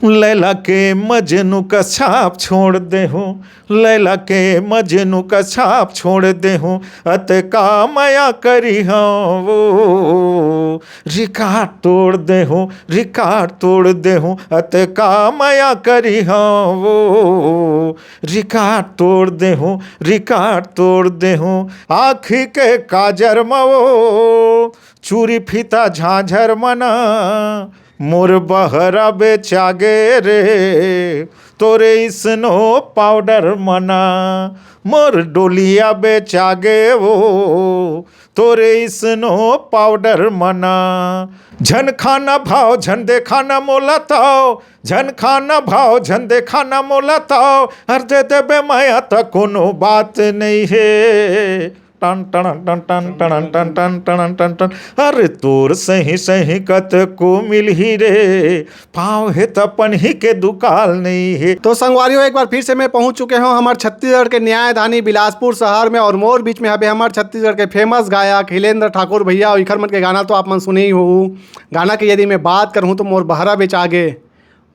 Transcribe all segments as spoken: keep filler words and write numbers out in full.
लैला के मजनू का छाप छोड़ देहूँ, लैला के मजनू का छाप छोड़ देहूँ, अतका मया करी हव वो। रिकॉर्ड तोड़ देहूँ, रिकॉर्ड तोड़ देहूँ, अतका मया करी हव वो। रिकॉर्ड तोड़ देहूँ, रिकॉर्ड तोड़ देहूँ, आँखी के काजर म वो चूरी फीता झांझर मना, मोर बहरा बेचागे रे, तोरे स्नो पाउडर मना, मोर डोलिया बेचागे वो, तोरे स्नो पाउडर मना। झन खाना भाव, झन देखाना मोला ताव, झन खाना भाव, झन देखाना मोला ताव, अर दे देबे मया त कोनो बात नहीं हे। टन टन टन टन टन टन टन टन टन। अरे तोर सही सही कतको मिलही रे, पाँव हे त पनही के दुकाल नहीं हे। तो संगवारियों, एक बार फिर से मैं पहुंच चुके हूं हमार छत्तीसगढ़ के न्यायधानी बिलासपुर शहर में, और मोर बीच में हबे हमार छत्तीसगढ़ के फेमस गायक हिलेंद्र ठाकुर भैया, और इखर मन के गाना तो आप मन सुने ही हो। गाना के यदि मैं बात करूं तो मोर बहरा बेचागे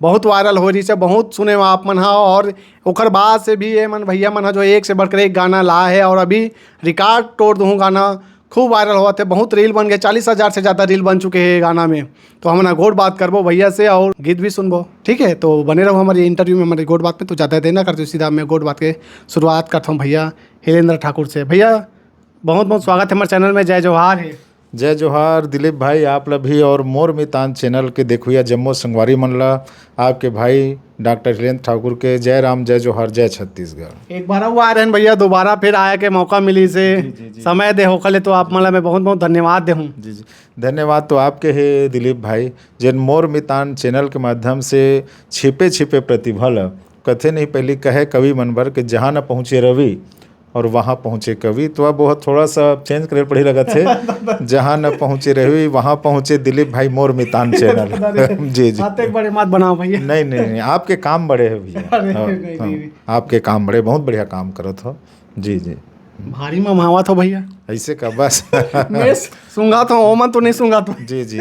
बहुत वायरल हो रही से, बहुत सुने हो आप मन हा, और ओकर बाद से भी ये मन भैया मन हा जो एक से बढ़कर एक गाना ला है, और अभी रिकॉर्ड तोड़ दूँ गाना, खूब वायरल होवत हे, बहुत रील बन गए, चालीस हजार से ज़्यादा रील बन चुके हैं ये गाना में। तो हमन गोठ बात करबो भैया से और गीत भी सुनबो, ठीक है? तो बने रहो हमारे इंटरव्यू में, हमारे गोठ बात में। तो ज़्यादा देर ना करते, सीधा मैं गोठ बात के शुरुआत करता हूँ भैया हिलेंद्र ठाकुर से। भैया, बहुत बहुत स्वागत है हमारे चैनल में, जय जोहार है। जय जोहार दिलीप भाई, आप ला भी और मोर मितान चैनल के देखुया जम्मो संगवारी मन ला आपके भाई डॉक्टर हिलेंद्र ठाकुर के जय राम, जय जोहार, जय छत्तीसगढ़। एक बार अउ आ रहे हैं भैया, दोबारा फिर आए के मौका मिली से, जी, जी, जी। समय दे होखले तो आप मन ला मैं बहुत बहुत धन्यवाद देहूँ। जी, जी। धन्यवाद तो आपके हे दिलीप भाई, जेन मोर मितान चैनल के माध्यम से छिपे छिपे प्रतिभा ला, कथे नहीं पहली कहे कवि मन बर के जहाँ न पहुँचे रवि, और वहाँ पहुँचे कवि, तो अब वो थोड़ा सा चेंज करे पड़ी लगत हे। जहाँ न पहुँचे रवि, वहाँ पहुँचे दिलीप भाई मोर मितान चैनल। अरे, जी, जी। बातें बड़े मत बनाओ भैया। नहीं, नहीं, नहीं, आपके काम बड़े हैं भैया। अरे, हाँ, नहीं, हाँ, नहीं, नहीं। आपके काम बड़े, बहुत बढ़िया काम करत हो। जी, जी। भारी ममावत हो भैया। ऐसे का बस। मैं सूंघत हो, ओमन तो नहीं सूंघत हो। जी, जी।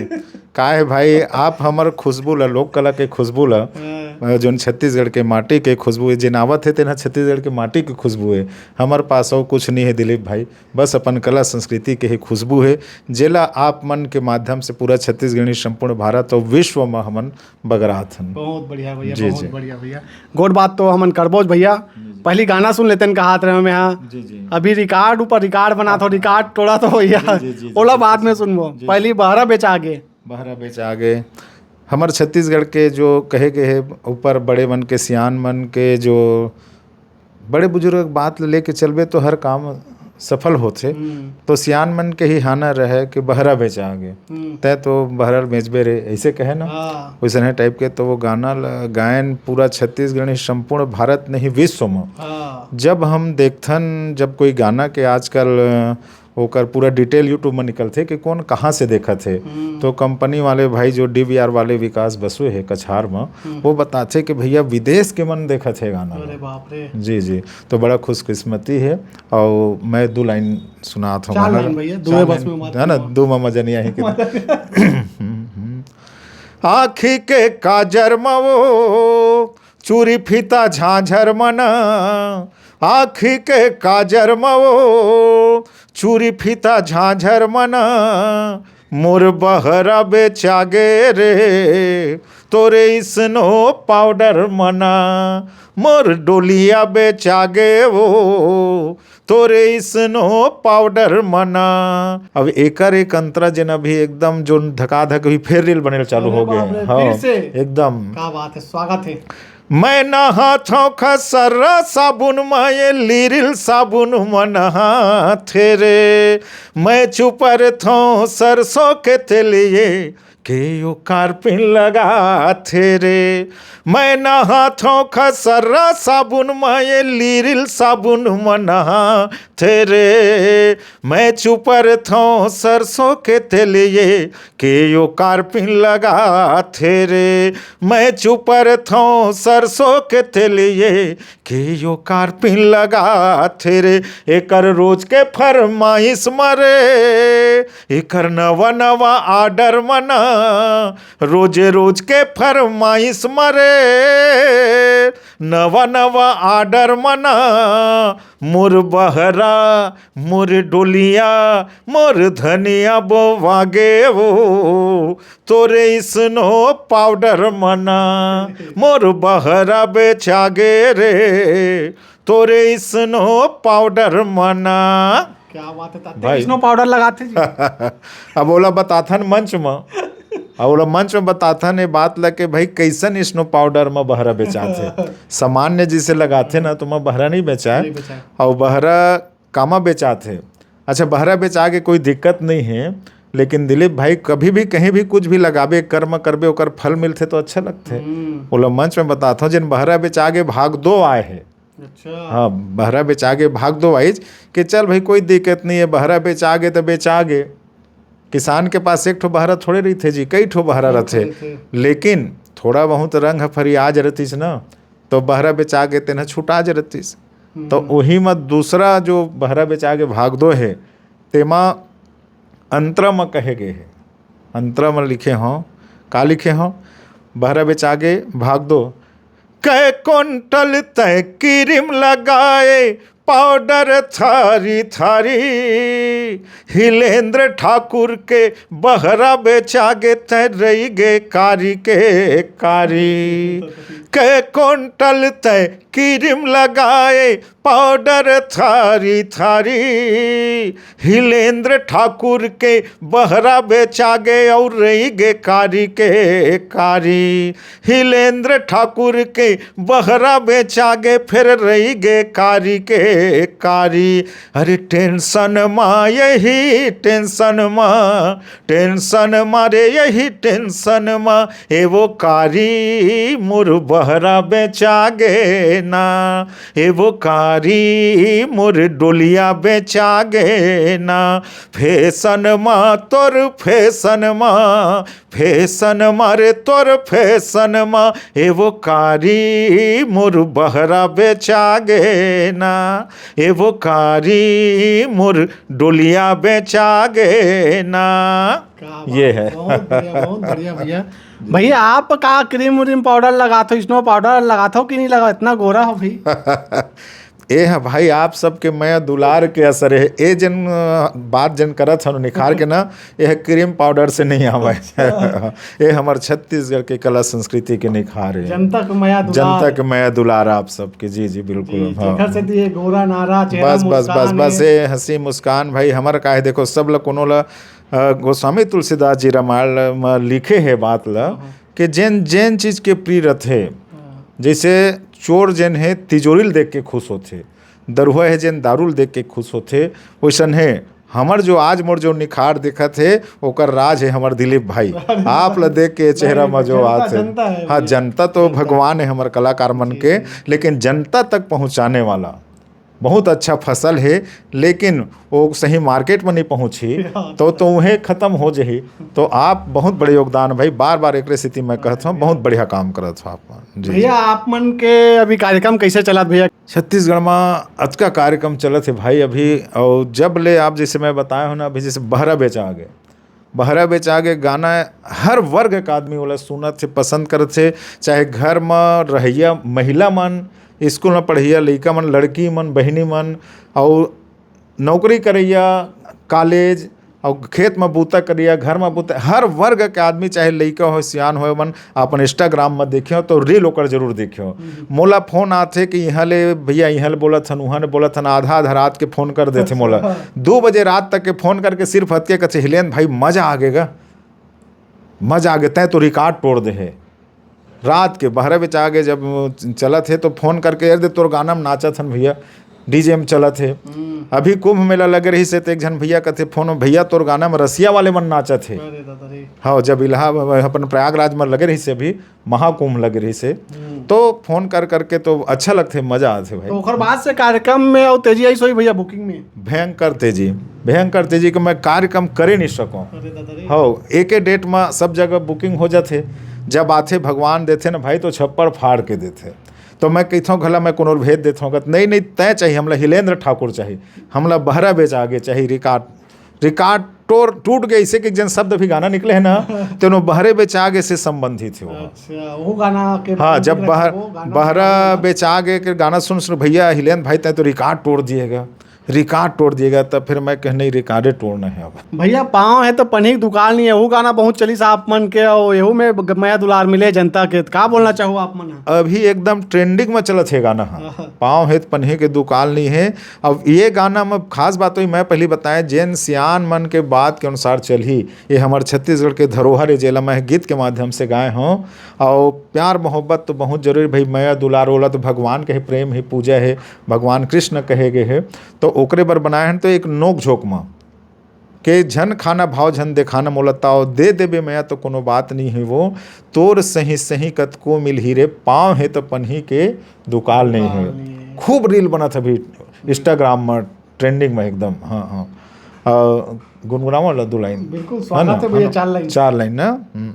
का है भाई, आप हमर खुशबू ला, लोक कला के खुशबू ला, हाँ। अ, जोन छत्तीसगढ़ के माटी के खुशबू है, जेन आवत है, तेन ह छत्तीसगढ़ के माटी के खुशबू है। हमर पास अउ कुछ नहीं है दिलीप भाई, बस अपन कला संस्कृति के ही खुशबू है, जेला आप मन के माध्यम से पूरा छत्तीसगढ़ी, संपूर्ण भारत और विश्व में हमन बगरात हन। बहुत बढ़िया भैया, जी, बहुत जी। बढ़िया भैया। गोठ बात तो हमन करबोज भैया। जी, जी। पहली गाना सुन लेते हैं, कहात रहे मैं, हाँ। जी, जी। अभी रिकॉर्ड ऊपर रिकॉर्ड बना तो, हाँ। रिकॉर्ड तोड़ा तो भैया। जी, जी, जी, जी, ओला जी, बाद जी। में सुनबो। जी, जी। पहली बहरा बेचागे। बहरा बेचागे। हमर छत्तीसगढ़ के जो कहे गए है ऊपर बड़े मन के, सियान मन के, जो बड़े बुजुर्ग बात ल लेके चलबे तो हर काम सफल होथे। हम्म। तो सियान मन के ही हाना रहे कि बहरा बेचागे। हम्म। तै तो बहरा बेचबे रे, ऐसे कहे ना। हाँ। वैसने टाइप के तो वो गाना ल-, गायन पूरा छत्तीसगढ़ नहीं, संपूर्ण भारत नहीं, विश्व में। हाँ। जब हम देखथन, जब कोई गाना के आजकल, अ, ओकर पूरा डिटेल YouTube में निकलथे कि कौन कहाँ से देखत हे। हम्म। तो कंपनी वाले भाई जो डीवीआर वाले विकास बसु हे कछार में, हम्म। वो बताथे कि भैया विदेश के मन देखत हे गाना अरे ला। बाप रे। जी, जी। तो बड़ा खुशकिस्मती है। और मैं दो लाइन सुनात हूँ चार गाना। लाइन भैया, दो चार बस लाइन, में बात है ना, करना। दो में मजा नहीं आही कि आँखी के काजर म वो चूरी फीता झांझर मना, आँखी के काजर म वो चूरी फीता झांझर मना, मोर बहरा बेचागे रे, तोरे स्नो पाउडर मना, मोर डोलिया बेचागे वो, तोरे स्नो पाउडर मना। अब एकर एक अंतरा जेन अभी एकदम जो धकाधक भी फेर रील बने चालू अरे हो गए बाप रे, हैं। हाँ, फिर से? एकदम। क्या बात है, स्वागत है। मैं नहाथौं खसर्रा साबुन म, ये लीरिल साबुन म नहाथे रे। मैं चुपरथौं सरसों के तेल, ये के यो कार्पिन लगाथे रे। मैं नहाथौं खसर्रा साबुन म, ये लीरिल साबुन म नहाथे रे। मैं चुपरथौं सरसों के तेल, ये के यो कार्पिन लगाथे रे। मैं चुपरथौं सरसों के तेल, ये के यो कार्पिन लगाथे रे। एकर रोज के फरमाइश म रे, एकर नवा नवा आर्डर मना। रोजे रोज के फरमाइश मरे, नवा नवा ऑर्डर मना, मोर बहरा, मोर डोलिया, मोर धनिया बोवागे वो, तोरे स्नो पाउडर मना, मोर बहरा बेचागे रे, तोरे स्नो पाउडर मना। क्या बात है, ताते भाई। स्नो पाउडर लगाते जी। अब ओला बताथन मंच म, अब ओला मंच म बताथन ये बात ल के भाई, कैसन स्नो पाउडर म बहरा बेचाथे। सामान्य जिसे लगाथे ना, तो म बहरा नहीं बेचाए। नहीं बेचाए। अउ बहरा कामा बेचाथे। अच्छा, बहरा बेचा के कोई दिक्कत नहीं है, लेकिन दिलीप भाई, कभी भी कहीं भी कुछ भी लगाबे, कर्म करबे, ओकर फल मिलथे तो अच्छा लगथे। हम्म। ओला मंच में बताथव, जेन बहरा बेचा के भाग दो आए हे। अच्छा। हाँ, बहरा बेचा के भाग दो आइज, कि चल भाई, कोई दिक्कत नहीं है, बहरा बेचा गे तो बेचा गे। किसान के पास एक ठो बहरा थोड़े रहिथे जी, कई ठो बहरा कई ठो रथे। रथे। लेकिन थोड़ा बहुत रंग ह फरियाज रहितिस ना, तो बहरा बेचा गे तेन ह छुटाज रहितिस। तो हम्म। वही म दूसरा जो बहरा बेचा गे भाग दो हे, तेमा अंतरा म कहे गे हे, अंतरा म लिखे हों, का लिखे हों? बहरा बेचा गे भाग दो, कै कुंटल तय क्रीम लगाए, पाउडर थारी थारी, हिलेंद्र ठाकुर के बहरा बेचा गे तय रही गे कारी के कारी। कै कुंटल तय क्रीम लगाए, पाउडर थारी थारी, हिलेंद्र ठाकुर के बहरा बेचा गे अउ रही गे कारी के कारी। हिलेंद्र ठाकुर के बहरा बेचा गे, फेर रही गे कारी के कारी। अरे टेंशन मा यही टेंशन मा, टेंशन मारे यही टेंशन मा, ए वो कारी मोर बहरा बेचा गे ना, ए वो कारी मोर डोलिया बेचा गे ना। फैशन मा तोर फैशन मा, फैशन मारे तोर फैशन मा, ए वो कारी मोर बहरा बेचा गे ना, ए वो कारी मोर डोलिया बेचा गे ना। क्या बात ये है। है। बहुत बढ़िया, बहुत बढ़िया भैया। भैया, आप का क्रीम व्रीम पाउडर लगात हो, स्नो पाउडर लगात हो कि नहीं लगा? इतना गोरा हो भाई। ए ह भाई, आप सबके मया दुलार के असर हे। ए जेन, अ, बात जेन करत हन निखार के ना, ए ह क्रीम पाउडर से नहीं आवय। अच्छा। ए हमर छत्तीसगढ़ के कला संस्कृति के निखार हे। जनता के मया दुलार। जनता के मया दुलार आप सबके। जी, जी, बिल्कुल। जी, हाँ। जेकर सेती ये गोरा नारा, चेहरा बस, बस, बस, मुस्कान बस, हे। ए हंसी मुस्कान भाई, हमर का हे, देखो, सब ल कोनो ल, अ, गोस्वामी तुलसीदास जी रामायण म लिखे हे बात ल, हाँ। कि जेन, जेन चीज के प्रिय रथे, हाँ। जैसे चोर जेन हे, तिजोरी ल देख के खुश होथे, दरुहा हे जेन दारू ल देख के खुश होथे, वैसन हे हमर जो आज मोर जो निखार दिखत हे, ओकर राज हे हमर दिलीप भाई। अरे आप ल देख के चेहरा नहीं, म जो जनता, आत हे। जनता है हाँ, भैया। जनता तो जनता। भगवान हे हमर कलाकार मन जी, के, जी। लेकिन जनता तक पहुँचाने वाला बहुत अच्छा फसल हे, लेकिन वो सही मार्केट में नहीं पहुँची, हाँ। तो, तो उहे खत्म हो जही। तो आप बहुत बड़े योगदान भाई, बार-बार एकरे सेती मैं कहत हूँ, बहुत बढ़िया काम करत हो आप मन। जी, भैया, जी। आप मन के अभी कार्यक्रम कैसे चलत भैया? छत्तीसगढ़ में अतका कार्यक्रम चलत हे भाई अभी, और जब ले आप, जैसे मैं बताया हूँ ना अभी, जैसे बहरा बेचा आगे, बहरा बेचा आगे गाना हर वर्ग के आदमी ओला सुनत हे, पसंद करत हे, चाहे घर में रहइया महिला मन, स्कूल में पढ़इया लइका मन, लड़की मन, बहिनी मन, और नौकरी करइया, कॉलेज, और खेत में बूता करइया, घर में बूता, हर वर्ग के आदमी, चाहे लइका हो, सियान हो, मन अपन Instagram में देखियो तो reel ओकर जरूर देखियो। हम्म। मोला फोन आथे कि इहाँ ले भैया, इहाँ ले बोलत हन, उहाँ ले बोलत हन, आधा आधा रात के फोन कर देथे अच्छा। मोला। दू बजे रात तक के फोन करके सिर्फ अतके कथे, "हिलेन भाई, मजा आ गे गा, मजा आ गे, तैं तो रिकॉर्ड तोड़ दे हे।" रात के बहरा बेचा गे जब चलत हे तो फोन करके, "यार दे, तोर गाना में नाचत हन भैया, डीजे में चलत हे।" हम्म। अभी कुंभ मेला लगे रहिस हे तो एक झन भैया कथे फोन में, "भैया, तोर गाना में रसिया वाले मन नाचत हे।" अरे दादा रे। हाँ, जब इलाहाबाद, अपन प्रयागराज में लगे रहिस हे, अभी महाकुंभ लगे रहिस हे, हम्म। तो फोन कर करके तो अच्छा लगथे, मजा आथे भाई। तो ओकर बाद से कार्यक्रम में अउ तेजी आइस होही भैया booking में? भयंकर तेजी, भयंकर तेजी के मैं कार्यक्रम करे नहीं सकूँ। अरे दादा रे। हो, एके डेट में सब जगह booking हो जाथे। जब आथे भगवान देथे ना भाई, तो छप्पड़ फाड़ के देथे। तो मैं कहिथौं घला, मैं कोनो भेज देथौं, कहत, "नहीं, नहीं, तय चाहिए, हमला हिलेंद्र ठाकुर चाहिए, हमला बहरा बेचा आगे चाहिए, रिकॉर्ड, रिकॉर्ड टोर टूट गए, इसे के जन शब्द अभी गाना निकले हे ना, तेनो बहरे बेचागे से संबंधित हे वो। अच्छा, वो गाना के हाँ, जब बहर वो गाना बहरा बेचागे के गाना सुन सुन भैया हिलेंद भाई तय तो रिकॉर्ड तोड़ दिएगा, रिकॉर्ड तोड़ दिएगा। तब फिर मैं कह नहीं, रिकॉर्डे तोड़ना है अब। भैया पाँव हे त पनही के दुकाल नहीं हे, वो गाना बहुत चलिस आप मन के, और एहू में ग- मया दुलार मिले जनता के, का बोलना चाहू आप मन? अभी एकदम ट्रेंडिंग में चलत हे गाना। हाँ, पाँव हे त पनही के दुकाल नहीं हे। अब ये गाना में खास बात हुई, मैं पहली बताएं, जेन सियान मन के बात के अनुसार चलही, ये हमर छत्तीसगढ़ के धरोहर हे, जेला मैं गीत के माध्यम से गाए हूँ। और प्यार मोहब्बत तो बहुत जरूरी भाई, मया दुलार ओला तो भगवान के हे, प्रेम ही पूजा हे, भगवान कृष्ण कहे गए हे। तो ओकरे बर बनाए हन तो एक नोक झोंक म के झन खाना भाव झन देखाना मोला ताव, दे देबे मया तो कोनो बात नहीं हे वो, तोर सही सही कतको मिलही रे, पाँव हे त पनही के दुकाल नहीं हे। खूब रील बनत हे अभी इंस्टाग्राम में, ट्रेंडिंग में एकदम। हाँ, हाँ। अ, गुनगुनावा ला दो लाइन। बिल्कुल, है ना? स्वागत है भैया, है ना? चार लाइन। चार लाइन ना। हम्म।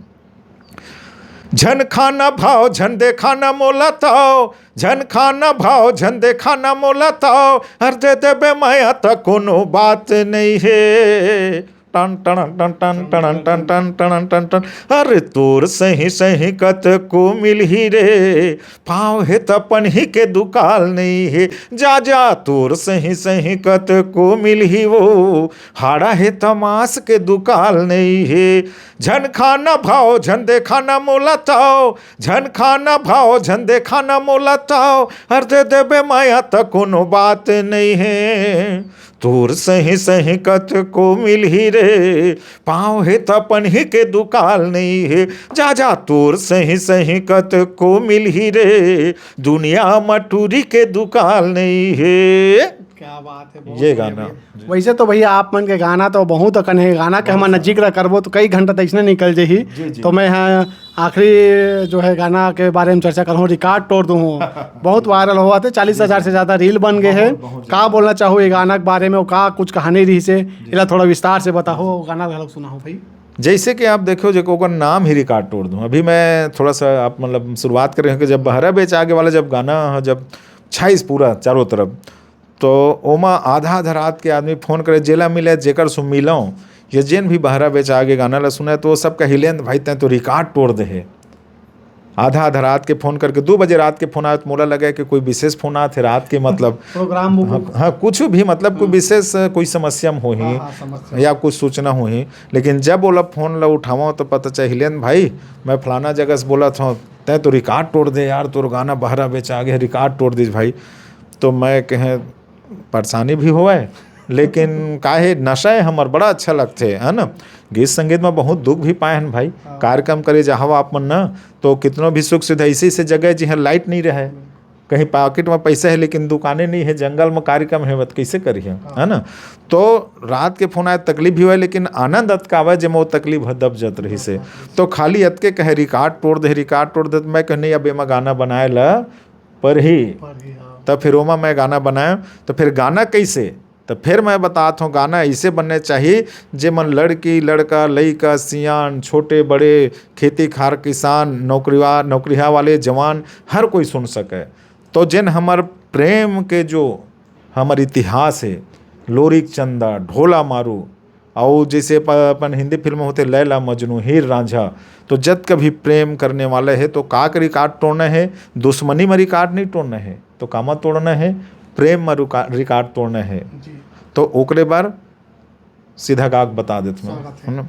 झन खाना भाव झन देखाना मोला ताव, झन खाना भाव झन देखाना मोला ताव, हर दे देबे मया त कोनो बात नहीं हे। टन टन टन टन टन टन टन टन टन टन। अरे तोर सही सही कतको मिलही रे, पाँव हे त पनही के दुकाल नहीं हे। जा जा तोर सही सही कतको मिलही वो, हाड़ा हे त मांस के दुकाल नहीं हे। झन खाना भाव झन देखाना मोला ताव, झन खाना भाव झन देखाना मोला ताव, हर दे देबे मया त कोनो बात नहीं हे। तोर सही सही कतको मिलही रे, पाँव हे त पनही के दुकाल नहीं हे। जा जा तोर सही सही कतको मिलही रे, दुनिया म टूरी के दुकाल नहीं हे। क्या बात है, बहुत ये बढ़िया गाना। भैया। वैसे तो भैया आप मन के गाना तो बहुत अकन हे, गाना के हमन जिक्र करबो तो कई घंटा तो ऐसने निकल जाही। जी, जी। तो मैं यहाँ आखिरी जो है गाना के बारे में चर्चा करूँ, रिकॉर्ड तोड़ दूँ। बहुत वायरल होवत हे, चालीस हजार से ज्यादा रील बन गए हे। का बोलना चाहू ये गाना के बारे में, और का कुछ कहानी रहिसे, एला थोड़ा विस्तार से बताओ, गाना घलोक सुनाओ भाई। जैसे कि आप देखो, जो ओकर नाम ही रिकॉर्ड तोड़ दूँ। अभी मैं थोड़ा सा आप मतलब शुरुआत कर रहे हैं कि जब बहरा बेचागे वाला जब गाना ह, जब छाइस पूरा चारों तरफ, तो ओमा आधा आधा रात के आदमी फोन करे, जेला मिले जेकर सु मिलौं, या जेन भी बहरा बेचागे गाना ला सुने, तो वो सब कहिलेंद भाई तैं तो रिकॉर्ड तोड़ दे हे। आधा आधा रात के फोन करके, दो बजे रात के फोन आए तो मोला लगे कि कोई विशेष फोन आत हे रात के, मतलब प्रोग्राम बुक। हाँ, हाँ, कुछ भी, मतलब कोई विशेष कोई समस्या में होही हाँ, हाँ, समस्या। या कुछ सूचना होही। लेकिन जब ओला फोन ला उठावं तो पता चहिलेंद भाई, मैं फलाना जगह से बोलत हौं, तैं तो रिकॉर्ड तोड़ दे यार, तोर गाना बहरा बेचागे, रिकॉर्ड तोड़ दिस भाई। तो मैं कहें परेशानी भी होवय, लेकिन काहे नशा हे हमर, बड़ा अच्छा लगथे, है ना। गीत संगीत में बहुत दुख भी पाए हन भाई। कार्यक्रम करे जाहव आप मन ना, तो कितनो भी सुख सुविधा, ऐसे ऐसे जगह जिहाँ लाइट नहीं रहे, कहीं पॉकेट में पैसा हे लेकिन दुकानें नहीं हे, जंगल में कार्यक्रम हे, बत कैसे करिए, है ना। तो रात के फोन आए, तकलीफ भी होवय, लेकिन आनंद अतका आवय जेमा वो तकलीफ ह दब जत रहिसे। तो खाली अतके कहे रिकॉर्ड तोड़ दे, रिकॉर्ड तोड़ दे, तो मैं कहें नहीं, अब एमा गाना बनाए ला परही। परही, हाँ। तब फिर ओमा मैं गाना बनाएंव। तो फिर गाना कैसे? तो फिर मैं बतात हौं, गाना ऐसे बनने चाहिए जे मन लड़की लड़का, लइका सियान, छोटे बड़े, खेती खार किसान, नौकरीवा नौकरिहा वाले जवान, हर कोई सुन सके। तो जेन हमर प्रेम के जो हमर इतिहास हे, लोरिक चंदा, ढोला मारू, अउ जैसे प-, अपन हिंदी फिल्म होथे लैला मजनू, हीर रांझा, तो जतका भी प्रेम करने वाला हे तो का के रिकॉर्ड तोड़ना हे? दुश्मनी में रिकॉर्ड नहीं तोड़ना हे, तो कामा तोड़ना हे? प्रेम में रुका-, रिकॉर्ड तोड़ना हे। जी। तो ओकरे बर सीधा गाग बता देत मैं, स्वागत है। है ना?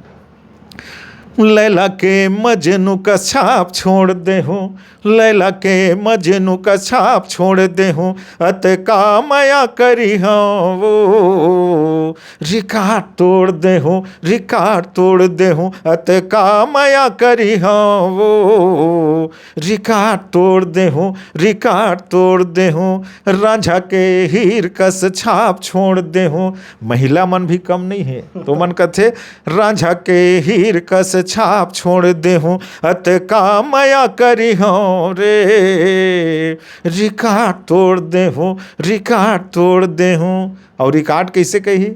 लैला के मजनू का छाप छोड़ दे हूँ, लैला के मजनू का छाप छोड़ दे हूँ, अतका मया करी हौं वो, रिकॉर्ड तोड़ दे हूँ, रिकॉर्ड तोड़ दे हूँ, अतका मया करी हौं वो, रिकॉर्ड तोड़ दे हूँ, रिकॉर्ड तोड़ दे हूँ, रांझा के हीर कस छाप छोड़ दे हूँ। महिला मन भी कम नहीं हे, तो मन कथे, रांझा के हीर कस छाप छोड़ दे हूँ, अतका मया करी हौं रे, रिकॉर्ड तोड़ दे हूँ, रिकॉर्ड तोड़ दे हूँ। और रिकॉर्ड कैसे कही?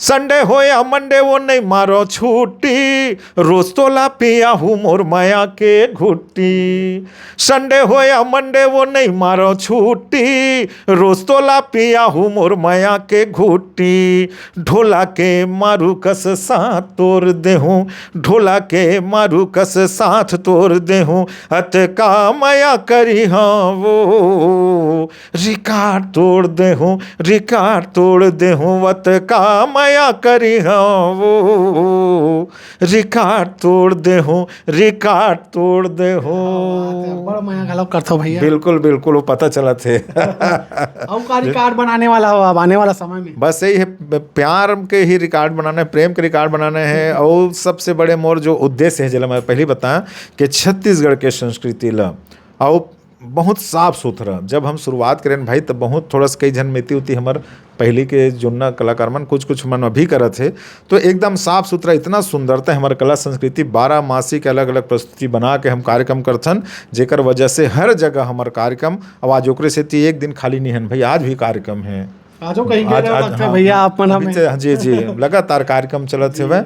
संडे हो या मंडे, वो नहीं मारो छुट्टी, रोज तोला पिया हूँ मोर मया के घुट्टी। संडे हो या मंडे, वो नहीं मारो छुट्टी, रोज तोला पिया हूँ मोर मया के घुट्टी। ढोला के मारू कस साथ तोड़ देहूँ, ढोला के मारू कस साथ तोड़ देहूँ, अतका मया करी हाँ वो। रिकॉर्ड तोड़ देहूँ, रिकॉर्ड तोड़ देहूँ, अतका मया करी हाँ वो। रिकॉर्ड तोड़ देहूँ, रिकॉर्ड तोड़ देहूँ। बड़ मया घलो करथो भैया। बिल्कुल बिल्कुल, वो पता चलत हे। अउ का रिकॉर्ड बनाने वाला हो अब आने वाला समय में? बस यही है, प्यार के ही रिकॉर्ड बनाना है, प्रेम के रिकॉर्ड बनाना है। और सबसे बड़े मोर जो उद्देश्य है, जेला मैं पहली बताया कि छत्तीसगढ़ के संस्कृति ला, और बहुत साफ सुथरा। जब हम शुरुआत करें भाई, तो बहुत थोड़ा सा कई झन मेती उती हमर पहली के जुन्ना कलाकार मन, कुछ कुछ मन अभी करत हे, तो एकदम साफ सुथरा, इतना सुंदरता है हमर कला संस्कृति। बारह मासी के अलग अलग प्रस्तुति बना के हम कार्यक्रम करथन, जेकर वजह से हर जगह हमर कार्यक्रम, अब आज ओकरे सेती एक दिन खाली नहीं हन भाई, आज भी कार्यक्रम है। आजो कहीं गए आज- रहो आज- लगता है हाँ, भैया आप मन अभी हमें। तो- जी जी, लगातार कार्यक्रम चलत हवे।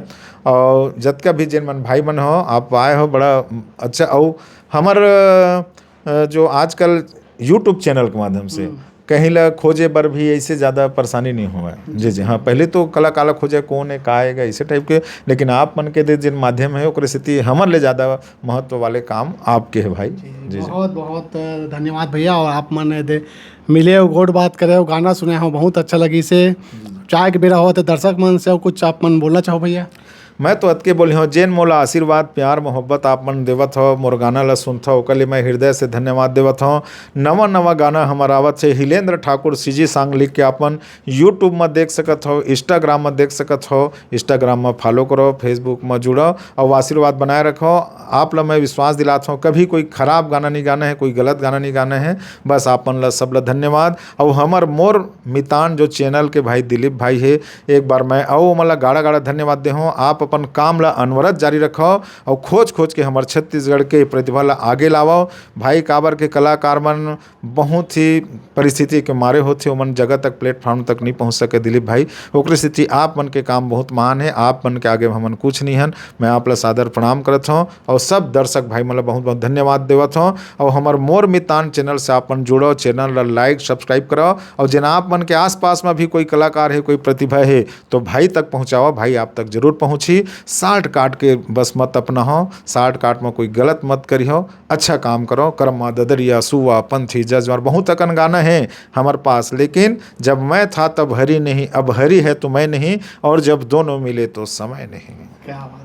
और जतका भी जिन मन भाई मन हो, आप आए हो, बड़ा अच्छा। और हमर अ, जो आजकल यूट्यूब चैनल के माध्यम से कहीं ला खोजे बर भी ऐसे ज़्यादा परेशानी नहीं हुआ है। जी जी हाँ, पहले तो कलाकार ला खोजे कौन है, का आएगा, इसे टाइप के, लेकिन आप मन के दे जिन माध्यम है, ओकरे सेती हमर ले ज़्यादा महत्व वाले काम आपके है भाई। जी जी। बहुत बहुत धन्यवाद भैया। और आप मन दे मिले हो, गोठ बात करे हो, गाना सुने हो, बहुत अच्छा लगी से। चाय के बेरा हो तो दर्शक मन से कुछ आप मन बोलना चाहो भैया? मैं तो अतके बोले हूँ, जेन मोला आशीर्वाद, प्यार, मोहब्बत आप मन देवत हो, मोर गाना ला सुनत हो, ओकर लिए मैं हृदय से धन्यवाद देवत हूँ। नवा नवा गाना हमर आवत हे, हिलेंद्र ठाकुर सीजी सॉन्ग लिख के आप मन यूट्यूब में देख सकत हो, इंस्टाग्राम में देख सकत हो। इंस्टाग्राम में फॉलो करो, फेसबुक में जुड़ो और आशीर्वाद बनाए रखो। आप ला मैं विश्वास दिलात हूँ, कभी कोई खराब गाना नहीं गाना है, कोई गलत गाना नहीं गाना है। बस आप मन ला सब ला धन्यवाद। और हमर मोर मितान जो चैनल के भाई दिलीप भाई है, एक बार मैं अउ ओमन ला गाड़ा गाड़ा धन्यवाद देहूँ। आप अपन काम ला अनवरत जारी रखो और खोज खोज के हमर छत्तीसगढ़ के प्रतिभा ला आगे लावो भाई। काबर के कलाकार मन बहुत ही परिस्थिति के मारे होथे, ओमन जगह तक, प्लेटफॉर्म तक नहीं पहुँच सके दिलीप भाई। ओकरे सेती आप मन के काम बहुत महान है, आप मन के आगे हमन कुछ नहीं हन। मैं आप ला सादर प्रणाम करत हूँ और सब दर्शक भाई मन ला बहुत बहुत धन्यवाद देवत हूँ। और हमर मोर मितान चैनल से आप मन जुड़ो, चैनल ला लाइक सब्सक्राइब कराओ। और जेन आप मन के आसपास में भी कोई कलाकार है, कोई प्रतिभा है, तो भाई तक पहुँचाओ, भाई आप तक जरूर पहुँची। शॉर्टकट के बस मत अपनाओ, शॉर्टकट में कोई गलत मत करिहो, अच्छा काम करो। कर्मा, ददरिया, सुआ, पंथी, जजवार, बहुत अकन गाना है हमर पास, लेकिन जब मैं था तब हरी नहीं, अब हरी है तो मैं नहीं, और जब दोनों मिले तो समय नहीं। क्या बात।